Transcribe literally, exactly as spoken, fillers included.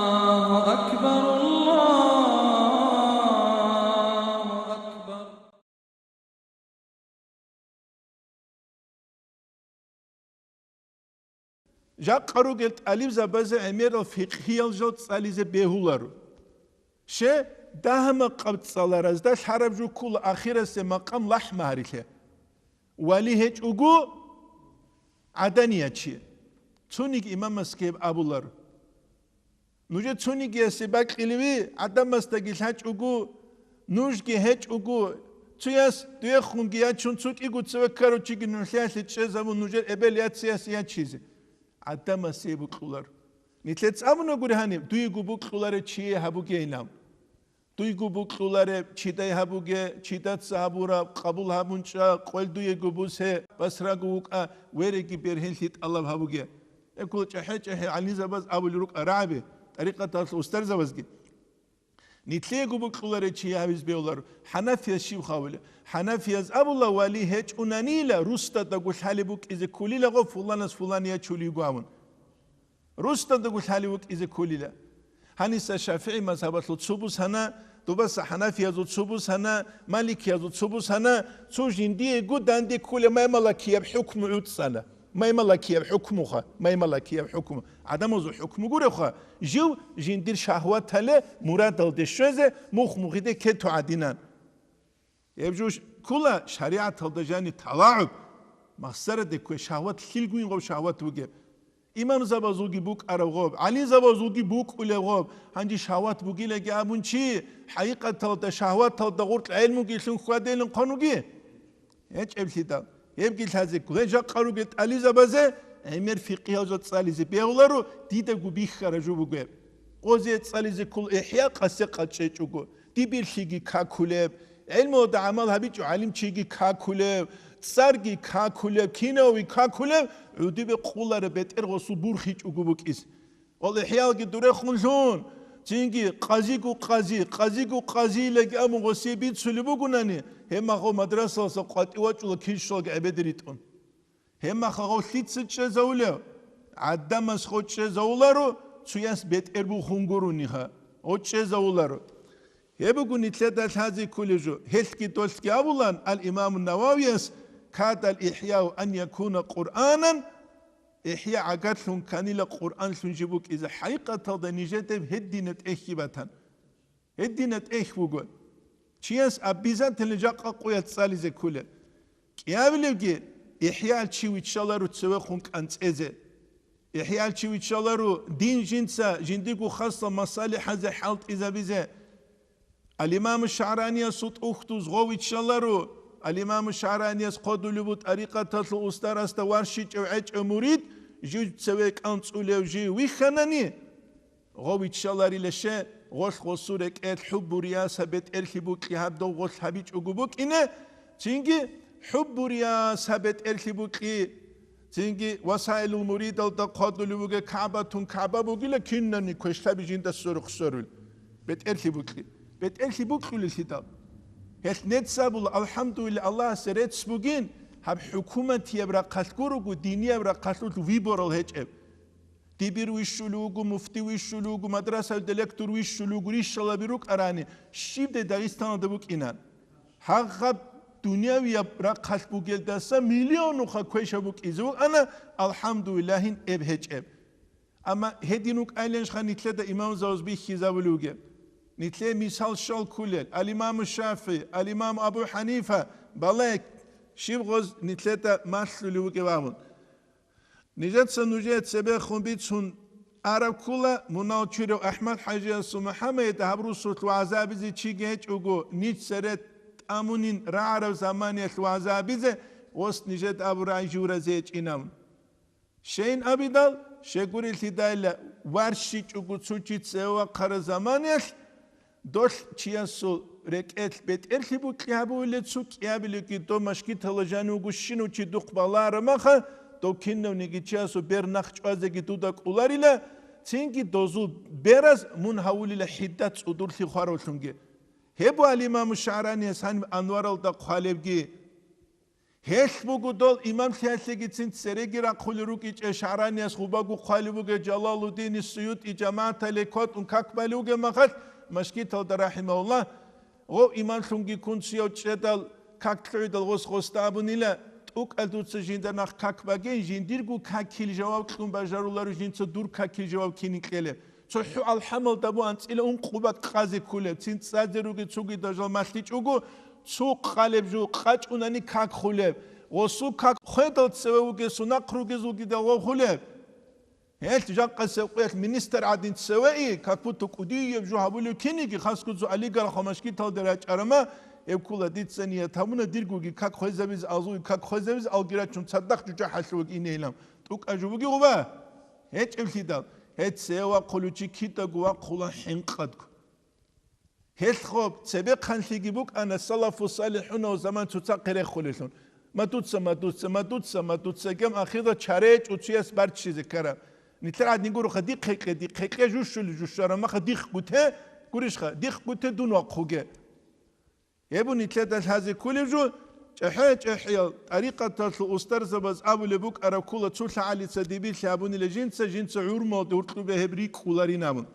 الله أكبر، الله أكبر. Жакъа ругел тӀалибзабазе гӀемерал фикъгьиял жал цӀализе бегьуларо. Ще, дагьа-макъаб цӀаларазда лъараб жо ккула ахирасеб макъам лахӀ-магьарилъе. Вали гьечӀого гӀаданиячи. Цониги имамасги гьеб абуларо. Нужер цонигиясе бакьилеви, гӀадамасдаги лъачӀого, нужги гьечӀого, цояс дуехунги ячун, цо кӀиго цеве ккарав чиги нухлъиялъе чӀезабун нужер эбел яцияс ячизе. ГӀадамасе гьеб букьулар. Нилъеца абуна гури гьаниб, дуего букьуларев чие гьабугейилан. Дуйго букьулареб, чидай гьабуге, чидаца гьабураб, къабул гьабун чӀа, къвел дуего бусе, басраго вукӀа, вереги бергьенлъи тӀалаб гьабуге. Эккула чӀахӀе-чӀахӀе гӀалимзабаз абулел рукӀа рагӀаби, тӀарикъаталъул устарзабазги. Нилъего букьуларев чи гьавиз бегьуларо, хӀанафияз щиб хавулеб? ХӀанафияз абула, вали гьечӀунанила, русдадаго лъалеб букӀизе кколила гъо, фуланас фулан ячулей йиго абун. Русдадаго лъалев вукӀизе кколила. Гьаниса ШафигӀи мазгьабалъул цо бусана, дубаса хӀанафиязул цо бусана, маликиязул цо бусана, цо жиндиего данде кколеб маймалакияб хӀукму гӀуцӀана. Маймалакияб хӀукмуха, маймалакияб хӀукму. ГӀадамазул хӀукму гуревха, жив жиндир шагьватале мурадалде щвезе мух-мухиде кету гӀадинан. Гьеб жо ккола шаригӀаталда жаниб талагӀуб, махсараде ккве шагьват, лъилгуин гъоб шагьват бугеб. Имамзабазулги букӀараб гъоб, гӀалимзабазулги букӀулеб гъоб, гьанже шагьват бугилаги абун чи, хӀакъикъаталда шагьваталда гъоркь гӀелмугилъун хьвадейлин хъонуги? ГьечӀеблъидал. Гьебги лъазе ккола. Гьел жакъа ругел тӀализабазе гӀемер фикъгьиял жо цӀализе бегьуларо, дидаго бихьара жо бугеб. Къозе цӀализе ккола ИхӀя къасе къачӀечӀого, дибирлъиги какулеб, гӀелмуялда гӀамал гьабичӀо гӀалимчиги какулев, цӀарги какулев, кинавги какулев, гӀодобе къулареб бетӀергъосул бурхичӀого букӀизе. Гъол ИхӀялги дурехун лъун, цинги къазиго къази, къазиго къазилаги абун гъосие бицулеб бугунани, гьеб махав мадрасалъа къватӀив вачӀула килщулаги гӀебеде ритӀун. Гьеб махал гъов лъица чӀезавулев? ГӀадамас гъо чӀезавуларо, цояс бетӀер бухун гурониха, гъо чӀезавуларо. Гьеб буго нилъеда лъазе кколеб жо, гьелъги долъги абулан ал-Имаму Нававияс: «Кадал ихӀяу ан якуна Къуръанан», ИхӀя гӀагарлъун кканила Къуръанлъун жиб букӀизе, хӀакъикъаталда нижеда гьедина тӀехьги батан. Гьедина тӀехь буго. Чияс обязательно жакъа къоялъ цӀализе кколеб. КӀиабилебги, ИхӀял чи виччаларо цевехун кӀанцӀезе. ИхӀял чи виччаларо дин жинца жиндирго хасал масалихӀазе хӀалтӀизабизе. Ал-Имаму ШагӀраниясул тӀухьдуз гъов виччаларо. Ал-Имаму ШагӀранияс хъодулеб бу тӀарикъаталъул устарасда варшичӀев гӀечӀев мурид, жив цеве кӀанцӀулев жив вихьанани, гъов виччаларила ще, гъолъ гъосул рекӀелъ хӀуббу-рияса бетӀерлъи букьи гьаб дов гъолъ гьабичӀого букӀине, цинги хӀуббу-рияса бетӀерлъи букьи, цинги васаилул муридалда хъвадулев вугев КагӀбатун КагӀба бугила кинани квешлъаби жинда сверухъ сверул. БетӀерлъи букьи. БетӀерлъи букьулелъидал. Гьелъ нецц абула, алхӀамдулилла, Аллагьасе рецц бугин, гьаб хӀукуматияб рахъалъ гурого, динияб рахъалъулъ выборал гьечӀеб. Дибир вищулев вуго, муфти вищулев вуго, мадрасаялда лектор вищулев вуго, рищалаби рукӀарани, щибдай Дагъистаналда букӀинан. Гьагъаб дунявияб рахъалъ бугелдаса миллионуха квеша букӀизе вукӀана, алхӀамдулиллагьин, эб гьечӀеб. Амма гьедин вукӀайланищха нилъеда имамзабаз бихьизабулев вугеб? Нилъее мисал щал кколел: ал-Имаму ШафигӀи, ал-Имаму Абу ХӀанифа, балагье, щиб гъоз нилъеда малъулев вугев абун. Нижеца нужее цебехун бицун араб ккола, мунал чурав АхӀмад-хӀажиясул МухӀаммадида гьаб русулъ вагӀза абизе чиги гьечӀого, ниж цере тӀамунин рагӀараб заманиялъ вагӀза абизе, гъос нижеда абурай журазе гьечӀинаб. Щейин абидал, щегурелъидайилла варшичӀого цо чи цеве вахъараб заманиялъ, долъ чиясул рекӀелъ бетӀерлъи букьи гьабулел цо кӀиабилевги дов машгитала жанив вуго щинав чи духъ балагьараб маха, дов кинавниги чиясул бер нахъ чӀвазеги дуда кӀоларила, цинги дозул бераз мун гьавулила хӀидда цӀудурлъи хваравлъунги. Гьеб ва ал-Имаму ШагӀранияс гьаниб Анваралда хъвалебги. Гьелъ буго дол имамлъиялъегицин цереги рахъулел рукӀичӀел ШагӀранияс, гъубаго хъвалев вугев Жалалуддин Суюти, жамагӀаталде кватӀун как балев вугеб мехалъ, мажгиталда, рахӀимагьуллагь, гъов имамлъунги ккун цояв чӀедал, как лъугӀидал гъос гъосда абунила: «ТӀукӀал дуца жинда нахъ как багейин, жиндирго какил жаваб кьун бажаруларо жинца дур какил жаваб кинин кьелеб». ЦохӀо алхӀамалда бу анцӀила ункъо бакӀ къазе кколеб, цин цӀазе ругел цогидал жал малъичӀого, цо къалеб жо къачӀунани как хъулеб, гъосул как хведал цеве вугесул нахъ ругезулгидал гъов хъулеб. Гьелъ жакъасеб къоялъ министр гӀадин цеве и, как будто кӀудияб жо гьабулев киниги, хасго цо олигарх ва мажгиталде рачӀарама, гьеб ккола дица ният гьабуна диргоги как хвезабизе, азуги как хвезабизе, алги рачун цадахъ жужахӀалъувеги инейилан. ТӀукӀа жо буги гъуба? ГьечӀеблъидал, гьеб цеве вахъулев чи кидаго вахъула хӀинкъадго. Гьелъго цебехъанлъиги букӀана салафу салихӀунав заман цоцахъе рехулелъул. Мадуца, мадуца, мадуца, мадуца, гьеб ахирда чаречӀо чияс барччизе ккараб. Нилъер гӀадин гуроха, дихъе кье, дихъе кье, жушули жушараб маха дихъго те, гурищха, дихъго те дун вахъуге. Гьеб нилъеда лъазе кколеб жо, чӀехӀе-чӀехӀиял тӀарикъаталъул устарзабаз абулеб букӀараб ккола цо лъагӀалица дибирлъи абунила жинца, жинца гӀурмалде гьоркьобе гьеб рикӀкӀуларин абун.